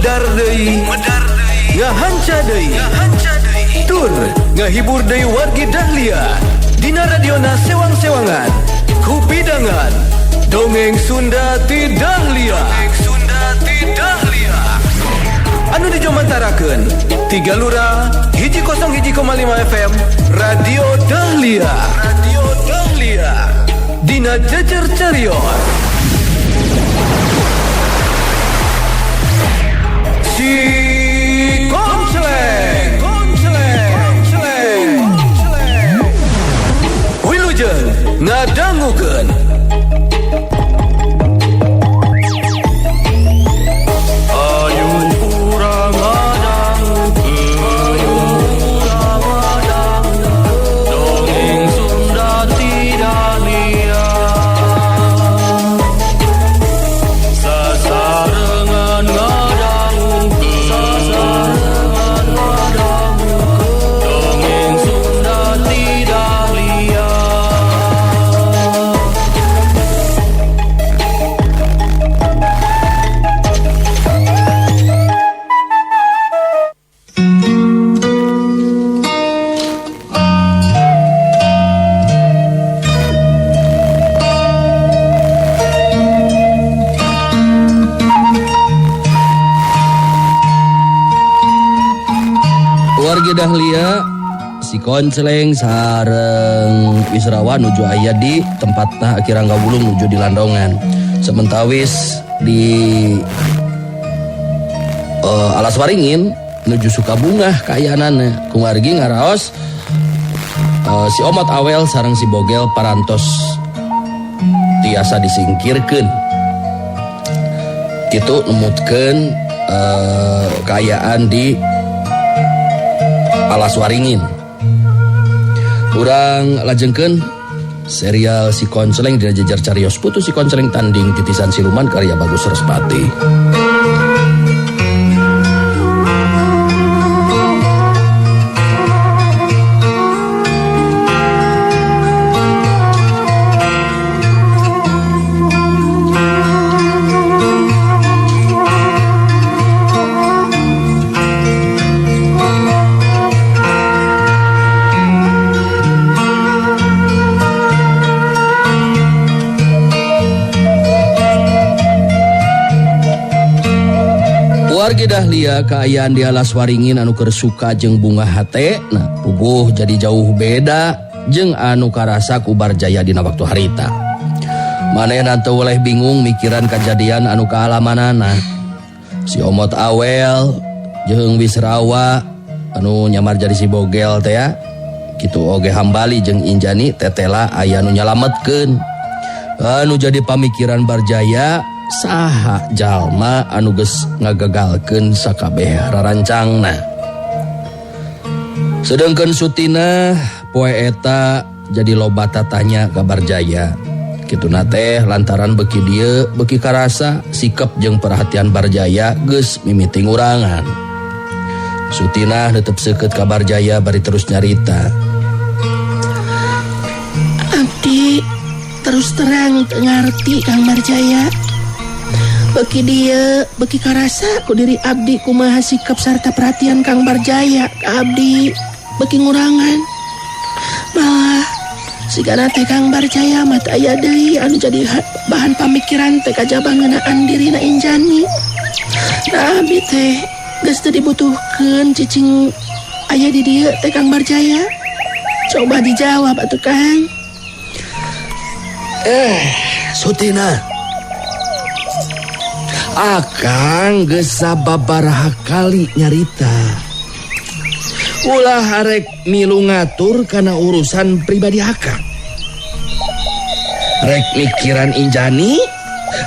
Medar deui, ngahanca deui, tur ngahibur deui wargi Dahlia dina radiona sewang-sewangan kupidangan Dongeng Sunda ti Dahlia. Anu dijomantarakeun Tiga Lura 101,5 FM Radio Dahlia. Radio Dahlia dina Jejer Carios. Si Konceleng, Konceleng, Konceleng. Wilujeng ngadangukeun. Ayo urang ngadangukeun, dongeng Sunda ti Dahlia. Sasarengan ngadangukeun, dongeng Sunda ti Dahlia. Wargi Dahlia, si Konceleng sareng Wisrawa nuju aya di tempatna Aki Rangga Wulung nuju di Landongan. Sementawis di Alas Waringin nuju Sukabungah kaayaanana. Kumargi ngaraos si Omot Awel sareng si Bogel parantos tiasa disingkirkeun. Kitu numutkeun kaayaan di Alas Waringin. Urang lajengkeun serial Si Konceleng dina Jejer Carios Putu Si Konceleng Tanding Titisan Siluman karya Bagus Respati. Wargi Dahlia kaayaan di Alas Waringin anu keur suka jeung bunga hate, nah puguh jadi jauh beda jeung anu karasa ku Barjaya dina waktu harita. Manehna teu weleh bingung mikiran kajadian anu kaalamanana. Si Omot Awel jeung Wisrawa anu nyamar jadi si Bogel teh ya. Kitu oge Hambali jeung Injani tetela aya nu nyalametkeun. Anu jadi pamikiran Barjaya saha jalma anu geus ngagagalkeun sakabeh rarancangna. Sedengkeun Sutina poe eta jadi loba tatanya ka Barjaya. Kituna teh lantaran beuki dieu beuki karasa sikep jeung perhatian Barjaya geus mimiti ngurangan. Sutina netep seukeut ka Barjaya bari terus nyarita. Abdi terus terang teu ngarti Kang Barjaya. Beki dia, beki karasa ku diri abdi kumaha sikap sarta perhatian Kang Barjaya ka abdi beki ngurangan. Malah sigana teh Kang Barjaya mah teu aya deui anu jadi bahan pamikiran teh kajaba ngeunaan dirina Injani. Nah abdi teh geus teu dibutuhkeun cicing aya di dieu teh Kang Barjaya. Coba dijawab atuh Kang. Sutina. Akang geus sababaraha kali nyarita. Ulah arek milu ngatur kana urusan pribadi akang. Rek mikiran Injani,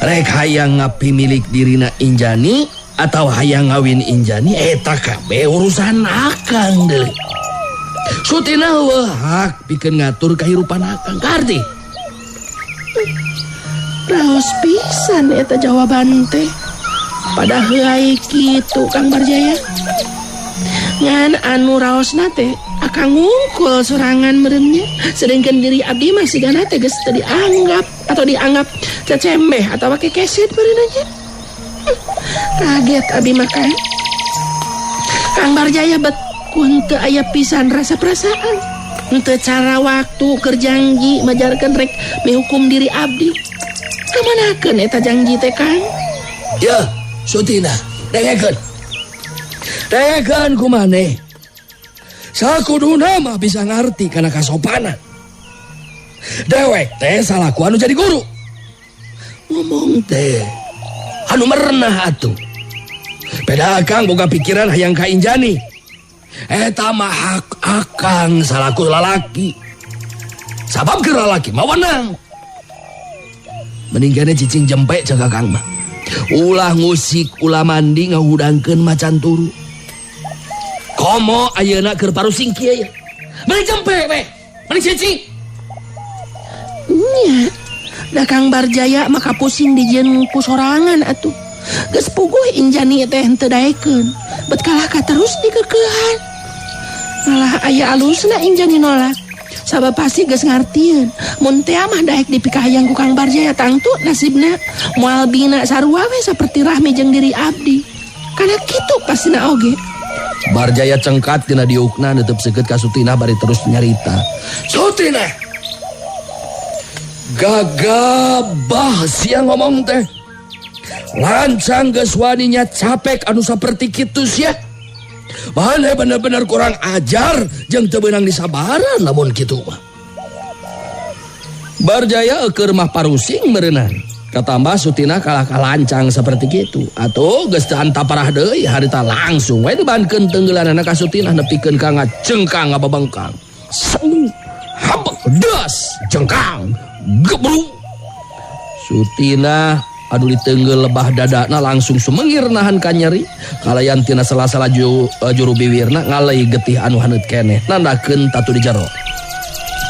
rek hayang ngapimilik dirina Injani atau hayang ngawin Injani eta kabeh urusan akang deui. Sutina eueuh hak pikeun ngatur kahirupan akang, ngarti? Raos pisan eta jawaban teh. Pada heuai kitu Kang Barjaya. Ngan anu raosna teh akang ngungkul sorangan meureunnya. Sedengkeun diri abdi mah sigana teh geus teu dianggap atau dianggap cecembeh atawa kekeset meureunnya. Kaget abi mah Kang. Kang Barjaya bet ku henteu aya pisan rasa perasaan. Henteu cara waktu keur janji majarkeun rek mihukum diri abdi. Kamanakeun eta janji teh Kang? Ya, Sutina, dengekeun. Dengekeun ku maneh. Sakuduna mah bisa ngarti kana kasopanan. Dewek teh salaku anu jadi guru. Ngomong teh anu merenah atuh. Beda akang boga pikiran hayang ka Injani. Eta mah hak akang salaku lalaki. Sabab keur lalaki mah wenang. Mending kene cicing jempe cek akang mah. Ulah ngusik, ulah mandi ngahudangkeun macan turu. Komo ayeuna keur parusing kieu ya. Mending jempe we. Mending cicing. Nya. Da Kang Barjaya mah kapusing dijieun ku sorangan atuh. Geus puguh Injani teh henteu daekeun. Bet kalah ka terus dikekeuhan. Malah aya alusna Injani nolak. Sabab pasti geus ngartieun. Mun teh mah daek dipikahayang ku Kang Barjaya tangtu nasibna moal bina sarua we saperti Rahmi jeung diri abdi. Kana kitu pastina oge. Barjaya cengkat dina diukna neuteub seukeut ka Sutinah bari terus nyarita. Sutinah. Gagabah sia ngomong teh. Lancang geus waninya capek anu saperti kitu sia. Maneh bener-bener kurang ajar jeung teu beunang disabaran lamun kitu mah. Barjaya eueur mah parusing meureunang. Katambah Sutinah kalah kalancang seperti kitu. Atuh geus teu antaparah deui harita langsung we dibankeun tenggelanana ka Sutinah nepikeun ka ngacengkang ngababengkang. Seng habek das jengkang gebruk. Sutinah anu ditenggel lebah dadana langsung sumengir nahan ka nyeri kalayan tina sela-sela juru biwirna ngalei getih anu haneut keneh nandakeun tatu di jero.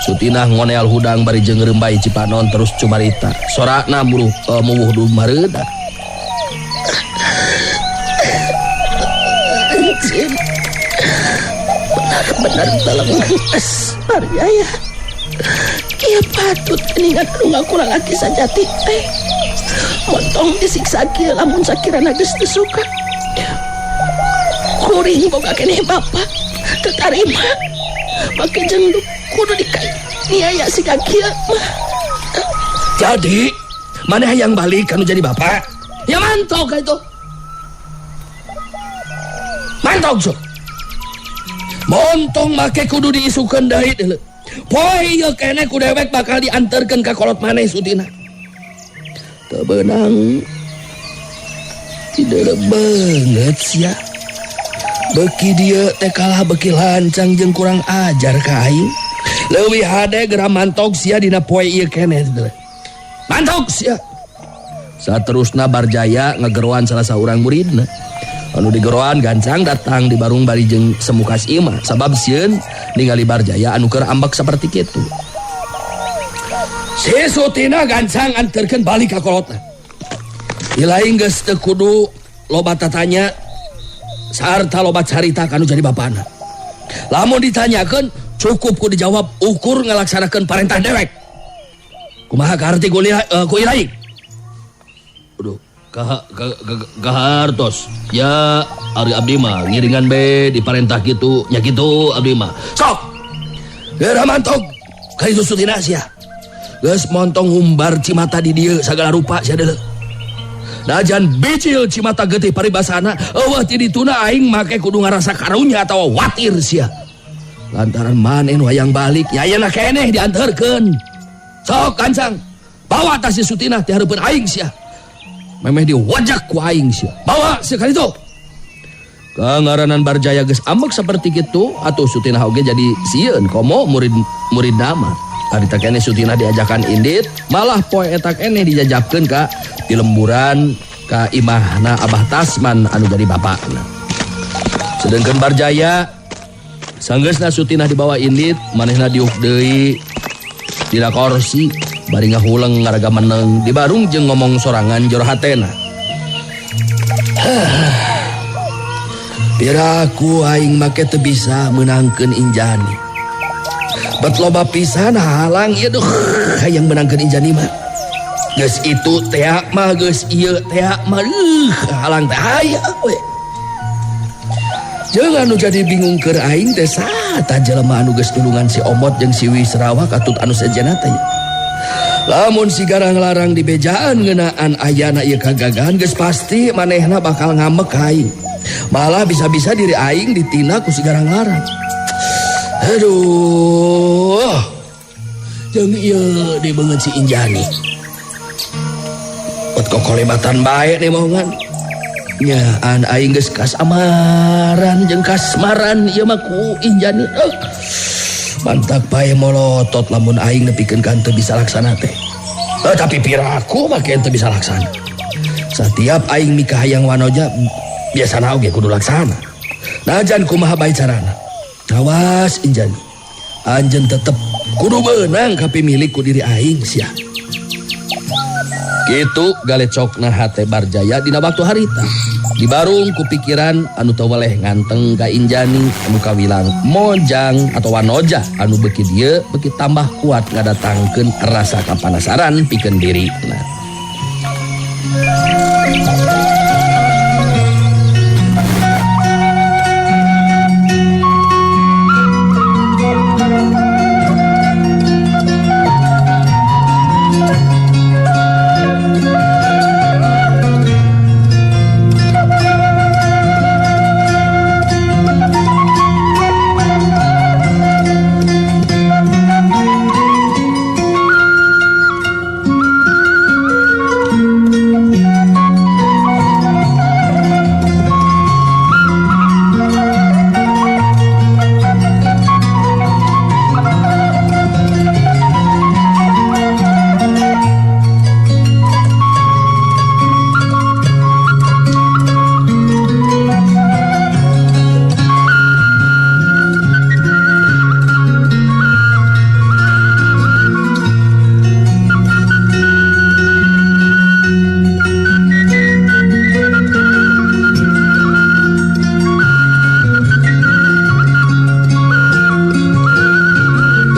Sutinah ngoneal hudang bari jeung reumbai cipanon terus cumarita sorana muwuh dumareuda. Anjir. Benar-benar dalam es Barjaya. Kia patut keningan anu ngaku lalaki sajati teh. Montong disiksa kieu lamun sakirana geus teu suka. Kuring boga keneh bapa teu tarima. Make jeung kudu dikaniaya siga kieu mah. Jadi maneh hayang balik kanu jadi bapak? Ya mantog ka itu. Mantog sok. Montong make kudu diisukeun deui deuleu. Poe ieu keneh ku dewek bakal dianterkeun ka kolot maneh Sutina. Teu beunang. Tidak banget sia. Beki dia teh kalah beki lancang jeung kurang ajar ka aing. Leuwih hade geura mantog sia dina poe ieu keneh. Mantog sia. Saterusna Barjaya ngageroan salah saurang muridna. Anu digeroan gancang datang di barung bari jeung semukas imah sabab sieun ningali Barjaya anu keur ambek saperti kitu. Si Sutina gancang anterkeun balik ka kolotna. Ilaing geus teu kudu loba tatanya sarta loba carita kanu jadi bapana. Lamun ditanyakeun cukup ku dijawab ukur ngalaksanakeun parentah dewek. Kumaha kaharti ku ilaing? Aduh, kahartos. Ya ari abdi mah ngiringan be diparentah kitu nya kitu abdi mah. Sok. Geura mantog ka itu Sutina sia. Geus montong humbar cimata di dieu sagala rupa sia deuleu. Najan bicil cimata getih paribasana eueuh ti dituna aing make kudu ngarasa karunya atawa watir sia. Lantaran maneh nu hayang balik nya ayeuna keneh dianterkeun. Sok kancang bawa tas si Sutinah ti hareupeun aing sia. Memeh diwajak ku aing sia. Bawa sia ka ditu. Kangaranan Barjaya geus ambek saperti kitu atuh Sutinah oge jadi sieun komo murid nama. Harita keneh Sutinah diajakan indit, malah poe eta keneh dijajabkeun ka di lemburan ka imahna Abah Tasman anu jadi bapakna. Sedengkeun Barjaya sanggeusna Sutinah dibawa indit, manehna diuk deui dina korsi bari ngahuleng ngaraga meneng di barung jeung ngomong sorangan jero hatena. Piraku aing make teu bisa meunangkeun Injani. Bet loba pisan halang ieu duh hayang meunangkeun Injani mah. Geus itu teh mah geus ieu teh mah halang teh aya we. Jeung anu jadi bingung keur aing teh saha tah jelema anu geus nulungan si Omot jeung si Wisrawa katut anu sejenna teh. Lamun si Garang Larang dibejaan ngeunaan ayana ieu kagagahan geus pasti manehna bakal ngambek ka aing. Malah bisa-bisa diri aing ditina ku si Garang Larang. Aduh. Jeung ieu dibeungeut si Injani. Pot kokolebatan bae nih mohongan. Nyaan aing geus kasamaran jeung kasmaran ieu mah ku Injani. Mantak bae molotot lamun aing nepikeun ka teu bisa laksana teh. Tapi piraku mah teu bisa laksana. Setiap aing mikahayang wanoja biasana oge kudu laksana. Najan kumaha bae carana. Awas Injani. Anjeun tetep kudu meunang ka pimilik ku diri aing sia. Kitu galecokna hate Barjaya dina waktu harita. Dibarung ku pikiran anu teu weleh nganteng ka Injani anu kawilang mojang atau wanoja anu beuki dieu beuki tambah kuat ngadatangkeun rasa kapanasaran pikeun dirina.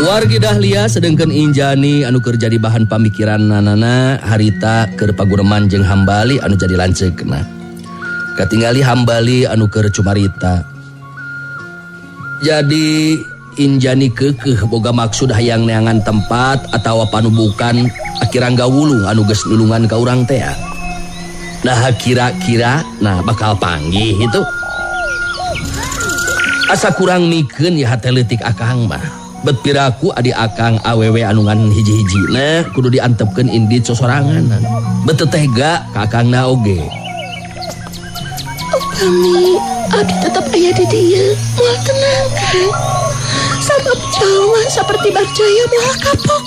Wargi Dahlia sedengkeun Injani anu keur jadi bahan pamikiran nanana harita keur pagureman jeung Hambali anu jadi lanceukna. Katingali Hambali anu keur cumarita. Jadi Injani keukeuh boga maksud hayang neangan tempat atawa panubukan Akirangga Wulung anu geus nulungan ka urang teh. Nah kira-kira nah bakal panggih itu. Asa kurang mikeun ya hate leutik akang mah. Bet piraku adi akang awewe anu ngan hiji-hiji nah kudu diantepkeun indit sosorangan. Bet teu tega ka akangna oge. Upami abdi tetep aya di dieu moal tenang Kang. Sabab jalma saperti Barjaya moal kapok.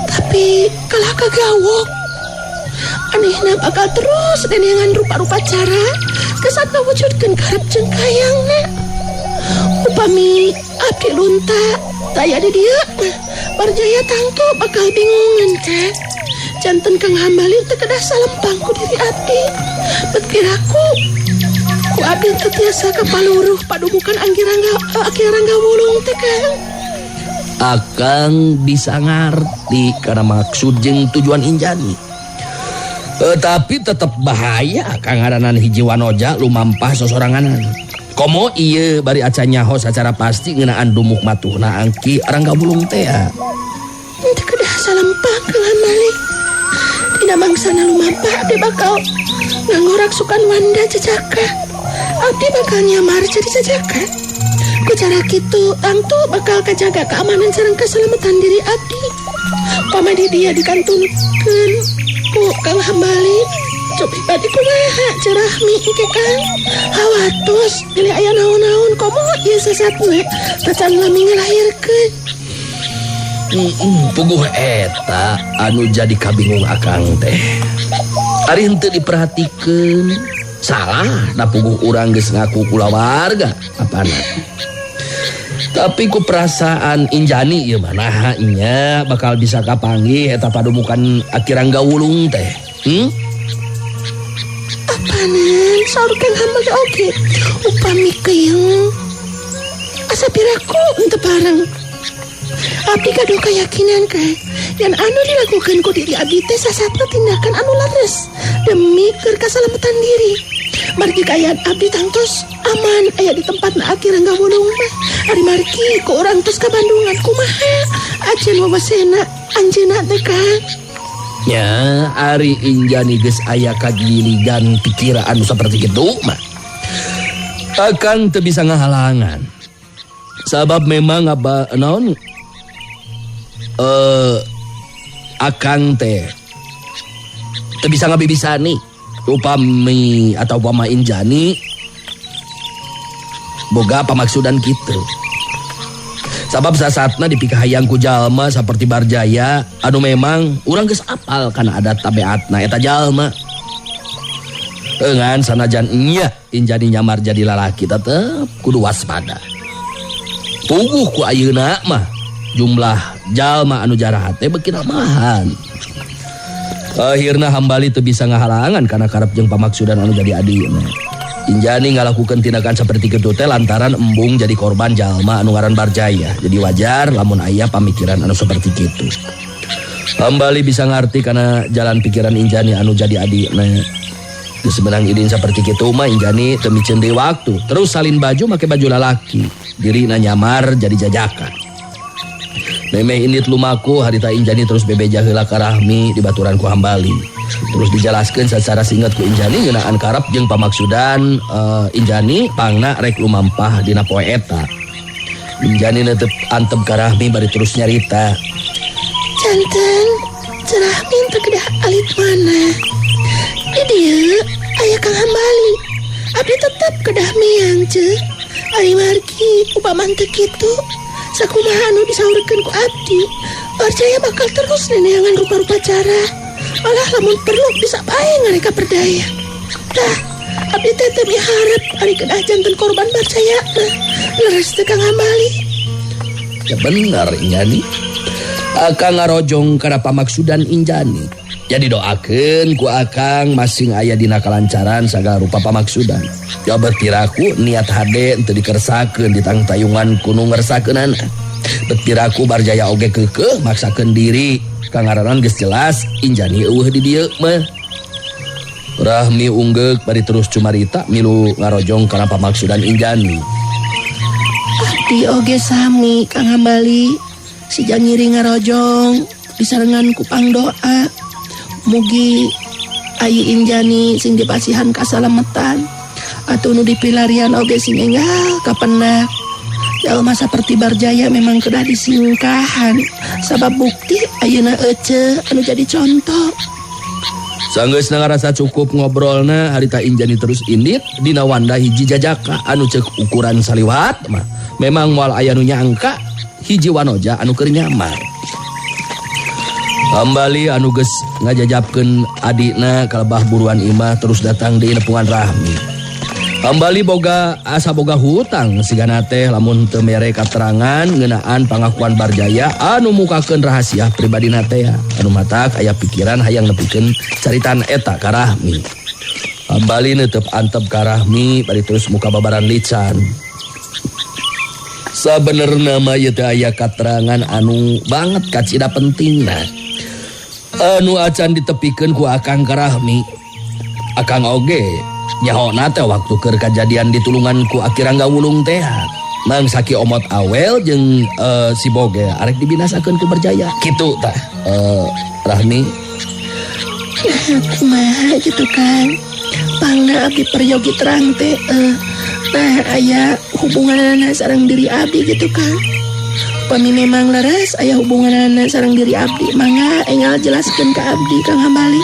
Tapi kalah kagawok. Anehna bakal terus neneangan rupa-rupa cara kesat ngawujudkeun karep jeung kayangna. Upami abdi lunta taya di dieu Barjaya tangtu bakal bingungan Kang. Janten Kang Hambali teu kedah salempang ku diri abdi. Bet piraku ku abdi teu tiasa kapaluruh padubukan Akirangga Wulung teh Kang. Akang bisa ngarti karena maksud jeung tujuan Injani. Tapi tetep bahaya kang ngaranan hiji wanoja lumampah sosoranganan. Komo ieu bari acan nyaho sacara pasti ngeunaan dumuk matuhna Angki Rangga Wulung teh. Teu kedah salempang Kang Hambali. Dina mangsana lumampah abdi bakal nganggo raksukan wanda jejaka. Abdi bakal nyamar jadi jejaka. Ku cara kitu tangtu bakal kajaga keamanan sareng keselamatan diri abdi. Pamadi dia dikantunkeun ku Kang Hambali. Cobi badi kumaha cerahmi engke Kang. Hawatos bilih aya naon-naon komo ieu sesatna tacan lami ngalahirkeun. Puguh eta anu jadi kabingung akang teh. Ari henteu diperhatikeun salah da puguh urang geus ngaku kulawarga apana. Tapi ku perasaan Injani ieu mah naha nya bakal bisa kapanggih eta padumukan Akirangga Wulung teh. Apanan saur Kang Hambali oge upami keung asa piraku henteu bareng. Abdi gaduh keyakinan Kang Yen anu dilakukan ku diri abdi teh sasatna tindakan anu leres demi keur kasalametan diri. Margi kaayaan abdi tangtos aman aya di tempatna Aki Rangga Wulung mah. Ari margi ku urang tos ka Bandungan kumaha ajen wawasena anjeunna teh Kang. Nya ari Injani geus aya kagiligan pikiran anu saperti kitu mah. Akang teu bisa ngahalangan. Sabab memang aba naon akang teh teu bisa ngabibisani upami atau upama Injani boga pamaksudan kitu. Sabab sasatna dipikahayang ku jalma saperti Barjaya anu memang urang geus apal kana adat tabiatna eta jalma. Ngan sanajan nya Injani nyamar jadi lalaki tetep kudu waspada. Puguh ku ayeuna mah jumlah jalma anu jarahat teh beuki namahan. Akhirna Hambali teu bisa ngahalangan kana karep jeung pamaksudan anu jadi adina. Injani ngalakukan tindakan seperti kitu teh lantaran embung jadi korban jalma anu ngaran Barjaya. Jadi wajar lamun aya pamikiran anu seperti kitu. Hambali bisa ngarti kana jalan pikiran Injani anu jadi adina. Geus meunang idin seperti kitu mah Injani teu miceun deui waktu. Terus salin baju make baju lalaki. Dirina nyamar jadi jajaka. Memeh indit lumaku harita Injani terus bebeja heula ka Rahmi dibaturan ku Hambali. Terus dijelaskeun secara singkat ku Injani ngeunaan karep jeung pamaksudan Injani pangna rek lumampah dina poe eta. Injani netep antep ka Rahmi bari terus nyarita. Janten Rahmi teu kedah alit mana. Di dieu aya Kang Hambali. Abdi tetep kedah miang ceu. Ari margi upama teu kitu sakumaha anu disaurkeun ku abdi. Barjaya bakal terus neneangan rupa-rupa cara. Malah lamun perlu bisa bae ngareka perdaya. Tah, abdi teh teu miharep ari kedah janten korban Barjaya mah. Leres teu Kang Hambali. Ya bener Injani. Akang ngarojong kana pamaksudan Injani. Jadi doakeun ku akang masing aya dina kalancaran sagala rupa pamaksudan. Ya bertiraku niat hade teu dikersakeun ditangtayungan ku nu ngersakeunana. Bertiraku Barjaya oge keukeuh maksakeun diri. Kangaranan geus jelas Injani eueuh di dieu mah. Rahmi unggeuk bari terus cumarita milu ngarojong kana pamaksudan Injani. Abdi oge sami Kang Hambali. Si jangiring ngarojong disarengan ku pangdoa. Mugi ayi Injani sing dipasihan kasalametan atau nu dipilarian oge sing enggal kapenak. Jalma saperti Barjaya memang kedah disingkahan sabab bukti ayeuna ece anu jadi contoh. Sanggeusna ngarasa cukup ngobrolna harita Injani terus indit dina wanda hiji jajaka anu ceuk ukuran saliwat mah memang moal aya nu nyangka hiji wanoja anu keur nyamar. Hambali anu geus ngajajapkeun adina kalebah buruan imah terus datang di nepungan Rahmi. Hambali boga asa boga hutang sigana teh lamun teu mere katerangan ngeunaan pangakuan Barjaya anu mukakeun rahasia pribadina teh anu matak aya pikiran hayang nepikeun caritaan eta ka Rahmi. Hambali neuteup antep ka Rahmi bari terus muka babaran lican. Sabenerna mah ieu teh aya katerangan anu banget kacida pentingna. Anu acan ditepikeun ku Akang ka Rahmi. Akang oge nyahona teh waktu keur kajadian ditulungan ku Aki Rangga Wulung teh. Mang Saki Omot Awel jeung si Boge arek dibinasakeun ku Barjaya. Kitu tah Rahmi. Kumaha kitu kan. Pangna abdi peryogi terang teh nah aya hubunganana sareng diri abdi gitu kan. Upami memang leres aya hubunganana sareng diri abdi mangga enggal jelaskeun ka abdi Kang Hambali.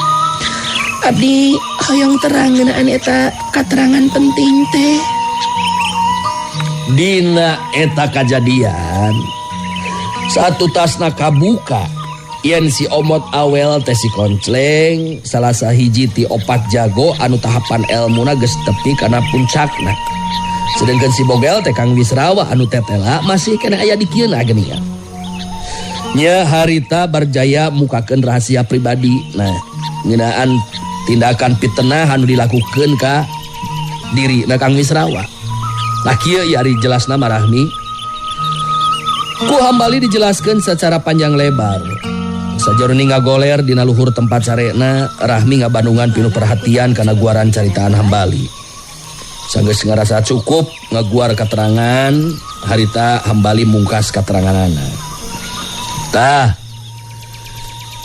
Abdi hoyong terang ngeunaan eta katerangan penting teh. Dina eta kajadian satu tasna kabuka yen si Omot Awel teh si Koncleng salah sahiji ti opat jago anu tahapan elmuna geus tepi kana puncakna. Sedangkan si Bogel teh Kang Wisrawa anu tetela masih kena aya di kieuna geuningan. Nya harita Barjaya mukakeun rahasia pribadi. Nah, ngeunaan tindakan fitnah anu dilakukeun ka diri na Kang Wisrawa. Nah kieu ieu ari jelasna mah Rahmi. Ku Hambali dijelaskeun secara panjang lebar. Sajroning ngagoler dina luhur tempat sarena, Rahmi ngabandungan pinuh perhatian kana guaran caritaan Hambali. Sanggeus ngarasa cukup ngaguar katerangan, harita Hambali mungkas kateranganana. Tah.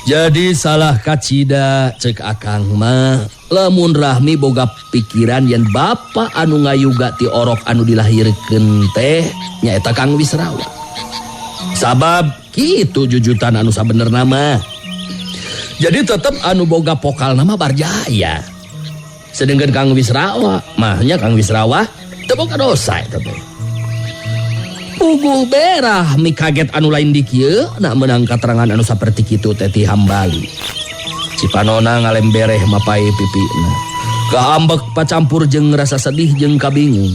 Jadi salah kacida cek akang mah, lamun Rahmi boga pikiran yen bapa anu ngayuga ti orok anu dilahirkeun teh nyaeta Kang Wisrawa. Sabab kitu jujutan anu sabenerna mah. Jadi tetep anu boga pokal nama Barjaya. Sedangkan Kang Wisrawa, mahnya Kang Wisrawa teu boga dosa eta teh. Puguh berah mi kaget anu lain di kieu nak menang katerangan anu saperti kitu teh ti Hambali. Cipanona ngalembereh mapai pipina. Kaambek pacampur jeung rasa sedih jeung kabingung.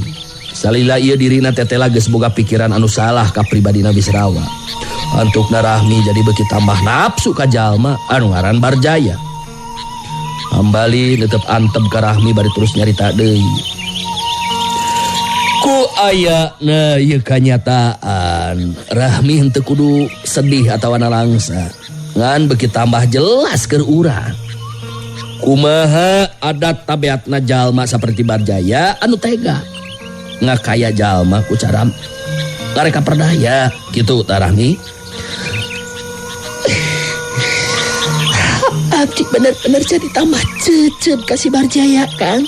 Salila ieu dirina tetela geus boga pikiran anu salah ka pribadina Wisrawa. Antukna Rahmi jadi beuki tambah nafsu ka jalma anu ngaran Barjaya. Hambali netep antep ka Rahmi bari terus nyarita deui. Ku ayana ieu kanyataan Rahmi henteu kudu sedih atawa nalangsa. Ngan beuki tambah jelas keur urang. Kumaha adat tabiatna jalma saperti Barjaya anu tega. Ngakaya jalma ku cara ngareka perdaya kitu tah Rahmi. Abdi bener-bener jadi tambah cecep ka si Barjaya, Kang.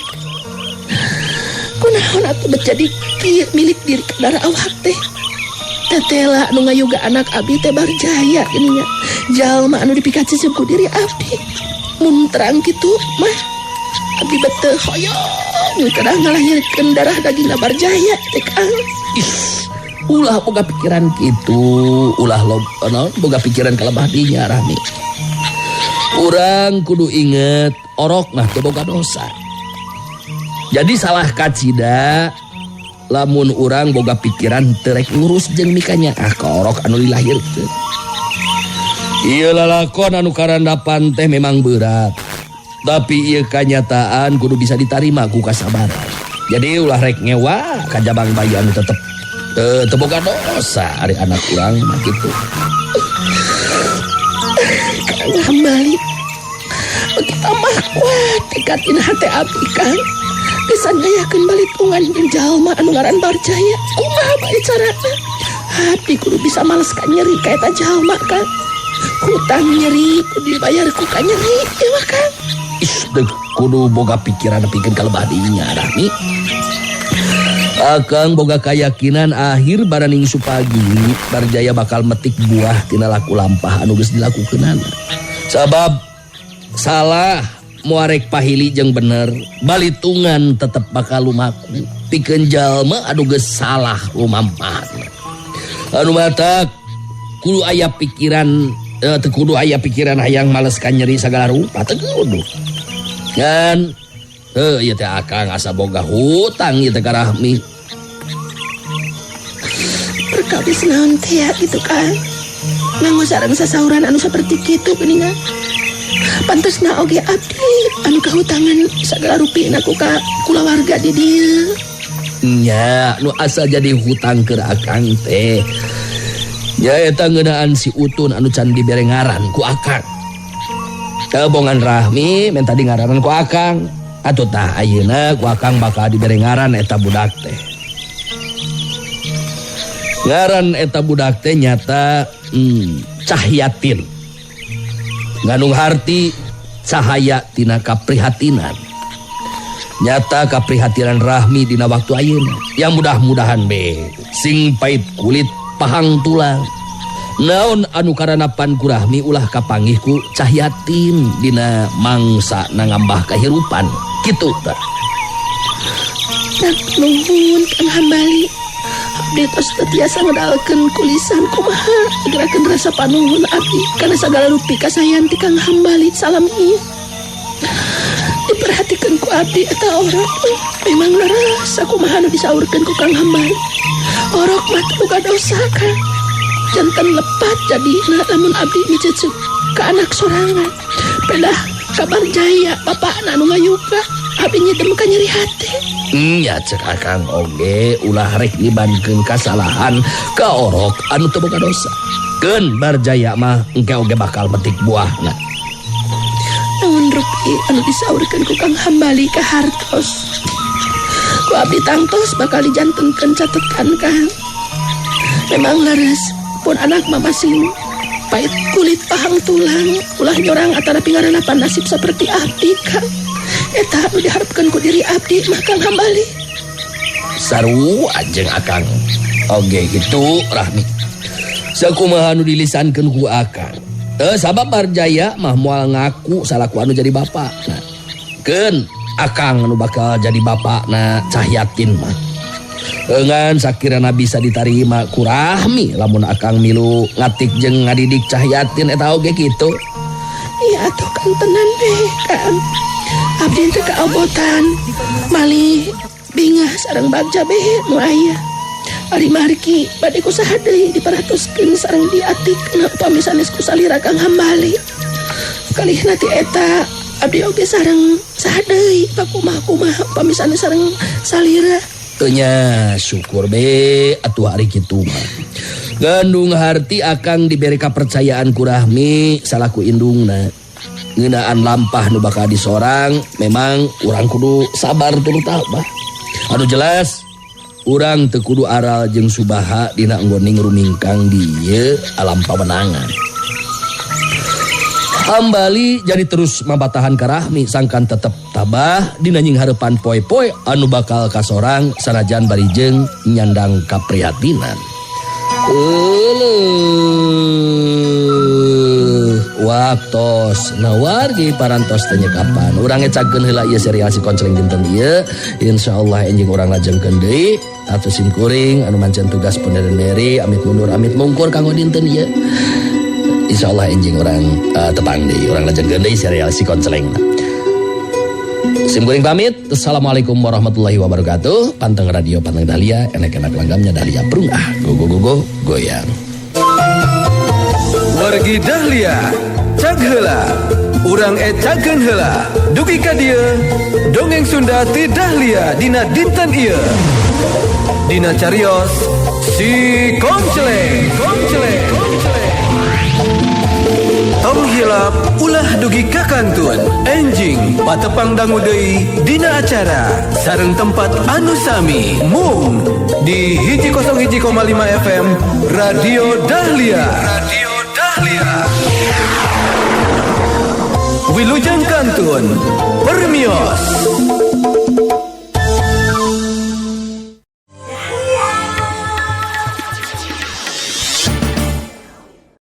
Kunaon atuh bet jadi kieu milik diri kadara awak teh. Tetela anu ngayuga anak abdi teh Barjaya geuning nya. Jalma anu dipikacecep ku diri abdi. Mun terang kitu mah abdi bet teu hoyong kedah ngalahirkeun darah dagingna Barjaya teh, Kang. Is, ulah boga pikiran kitu, ulah lob, naon boga pikiran kalebah dinya Rahmi. Urang kudu inget orok mah teu boga dosa. Jadi salah kacida lamun urang boga pikiran teu rek ngurus jeung mikanya ah ka orok anu dilahirkeun. Ieu lalakon anu karandapan teh memang berat. Tapi ieu kanyataan kudu bisa ditarima ku kasabaran. Jadi ulah rek ngewa ka jabang bayi anu tetep teu boga dosa ari anak urang mah kitu. Kang Hambali, beuki tambah kuat tekad dina hate abdi, Kang. Bisa ngayakeun balitungan jeung jalma anu ngaran Barjaya. Kumaha bae carana? Abdi kudu bisa males ka nyeri ka eta jalma, Kang. Hutang nyeri kudu dibayar ku ka nyeri, ieu mah, Kang. Is, deuk kudu boga pikiran pikeun kalebah dinya, Rahmi. Akang boga keyakinan akhir baraning supagi Barjaya bakal metik buah tina laku lampah anu geus dilakukeunana. Sabab salah muarek pahili jeung bener, balitungan tetep bakal lumaku pikeun jalma anu geus salah lumampahna. Anu matak kudu aya pikiran teu kudu aya pikiran hayang males ka nyeri sagala rupa teu kudu. Ngan heuh ieu teh akang asa boga hutang ieu teh ka Rahmi. Perkawis naon teh ya gitu kan. Nganggo sareng sasauran anu saperti kitu geuningan. Pantesna oge abdi anu kahutangan sagala rupina ku ka kulawarga di dieu. Nya nu asa jadi hutang keur akang teh. Nyaeta ngeunaan si Utun anu can dibere ngaran ku akang. Kabongan Rahmi menta di ngaranan ku akang. Atuh tah ayeuna ku akang bakal dibere ngaran eta budak teh. Ngaran eta budak teh nyata Cahyatin. Ngandung harti cahaya tina kaprihatinan. Nyata kaprihatinan Rahmi dina waktu ayeuna. Yang mudah-mudahan be sing pait kulit pahang tulang. Naon anu karanapan ku Rahmi ulah kapanggih ku Cahyatin dina mangsa nangambah kahirupan. Kitu tah. Nuhun Kang Hambali. Abdi tos teu tiasa ngedalkeun kulisan kumaha gerakeun rasa panuhun abdi kana sagala rupi kasayan ti Kang Hambali salam ieu. Diperhatikeun ku abdi eta orok memang leres kumaha nu disaurkeun ku Kang Hambali. Orok mah teu boga dosa Kang. Jantan lepat jadina lamun abdi micecep ka anak sorangan. Pedah kabar jaya bapakna anu ngayuka abdi nyidem ka nyeri hate. Nya cek akang oge ulah rek nibankeun kasalahan ka orok anu teu boga dosa. Keun Barjaya mah engke oge bakal metik buahna. Naon rupi anu disaurkeun ku Kang Hambali ka hartos. Ku abdi tangtos bakal dijantenkeun catetan Kang. Memang leres pun anak mah masing pait kulit pahang tulang ulah nyorang antara pingaranapan nasib seperti abdi Kang. Eta anu diharapkeun ku diri abdi mah Kang Hambali. Sarua jeung Akang. Oge kitu Rahmi. Sakumaha anu dilisankeun ku Akang. Sabab Barjaya mah moal ngaku salaku anu jadi bapak. Nah, keun Akang anu bakal jadi bapak na Cahyatin mah. Ngan sakirana bisa ditarima ku Rahmi lamun Akang milu ngatik jeung ngadidik Cahyatin eta oge kitu. Iya atuh kan tenan be Kang. Abdi teh kaobotan malih bingah sareng bagja be nu aya. Ari margi bade ku saha deui diperhatoskeun sareng diatikna upami sanes ku salira Kang Hambali. Kalihna ti eta abdi oge sareng saha deui pakumah-kumah upami sanes sareng salira. Teu nya syukur be atuh ari kitu mah. Gandung harti Akang diberi kapercayaan ku Rahmi salaku indungna. Ngeunaan lampah nu bakal disorang memang urang kudu sabar turut tabah. Anu jelas urang teu kudu aral jeung subaha dina enggoning rumingkang di ieu alam pawenangan. Hambali jadi terus mabatahan ka Rahmi sangkan tetep tabah dina nyinghareupan poe-poe anu bakal kasorang sanajan bari jeung nyandang kaprihatinan. Euleuh, waktos nawargi parantos teh nyekapan. Urang ngecagkeun heula ieu serial si Konceleng dinten ieu. Insyaallah enjing urang lajengkeun deui. Atuh sim kuring anu mancen tugas Ponderen Meri amit mundur amit mungkur kanggo dinten ieu. Insyaallah enjing urang tepang deui, urang lajengkeun deui serial si Konceleng. Sim kuring pamit. Assalamualaikum warahmatullahi wabarakatuh. Panteng radio panteng Dahlia, enak-enak langgamnya Dahlia prung ah. Go go go go goyang. Wargi Dahlia, cag heula. Urang ecakeun heula. Dugi ka dieu, dongeng Sunda ti Dahlia dina dinten ieu. Dina carios si Konceleng, Konceleng, Konceleng. Tong hilap ulah dugi ka kantun. Enjing patepang dangu deui dina acara sareng tempat anu sami mung di 101,5 FM Radio Dahlia. Radio Dahlia. Wilujeng kantun permios.